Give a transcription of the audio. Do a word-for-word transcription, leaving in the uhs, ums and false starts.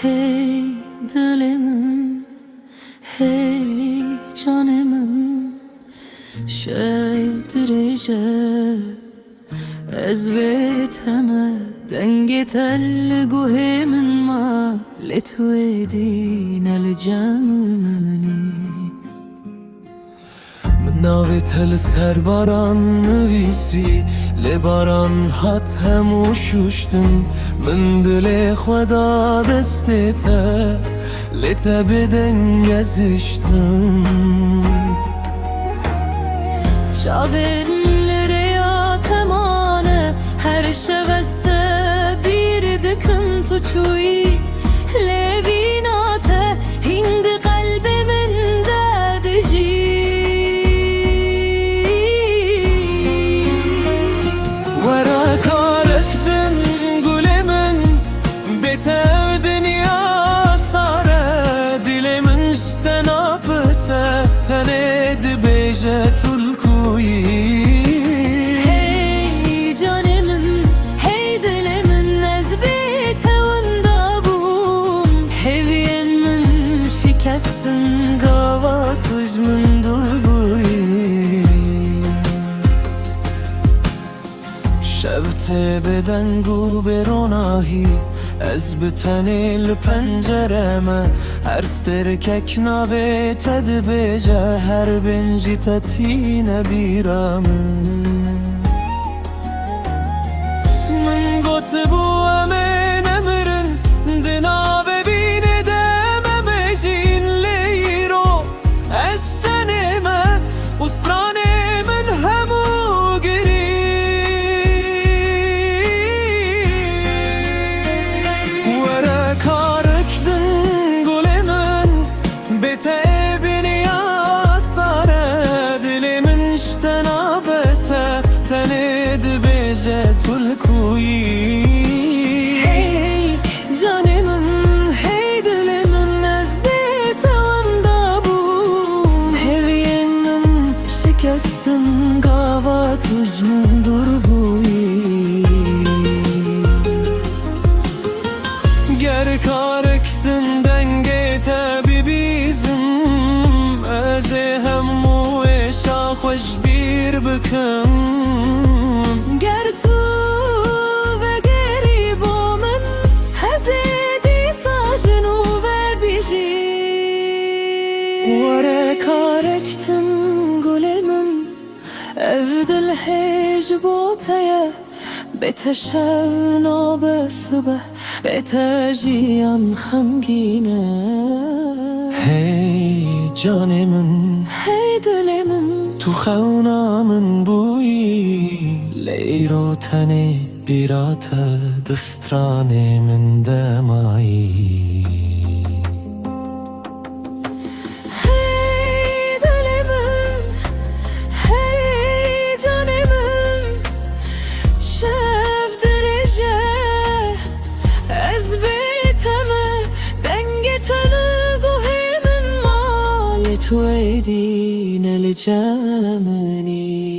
Hey dilê min, hey canê min, şev dirêj e, ez bê te me, dengê te li guhê min ma, lê tu êdî ne li cem min î. Min navê te li ser baran nivîsî, lê baran hat hemû şûştin. Min dilê xwe da destê te, lê te bêdeng ez hiştim. Çavên li rêya te mane, her şev ez te bîr dikim tu çûyî, lê vîna te hîn di qelbê min de dijî. Were karek din gulê min, bê te ev dinya sar e, dilê min ji te napirse, tenê dibêje tu li ku yî. Hey canê min, hey dilê min, ez bê te winda bûm. Hêviyên min şikestin, gava tu ji min dûr bûyî. Şev tê bêdeng û bêronahî, ez bi tenê li pencere me. Her stêrkek navê te dibêje, her bên jî te tîne bîra min. Min gotibû em ê nemirin, di navê bînê de me mejîn, lê îro ez tenê me û stranê min hemû girî. Were karek din gulê min, bê te ê bîniya sar e, dilê min ji te nabese, tenê dibêje tu li ku yî. Hey canê min, hey dilê min, ez bê te wenda bûm. Hêviyên min şikestin, gava tu ji min dûr bûyî. Ger karek din dengê te bibîzim, ez ê hemû êşa xwe ji bîr bikim. Ger tu vegerî bo min, ez ê dîsa ji nû ve bijî. Were karek din gulê min, ev dil hê ji bo te ye. Bê te şev nabe sibe, bê te jiyan xemgîn e. Hey canê min, hey dilê min, tu xewna min bûyî, lê îro tenê bîra te di stranê min de mayî. Hey dilê min, hey canê min, şev dirêj e, ez bê te me, dengê te li guhê min ma, lê tu êdî ne li cem min î.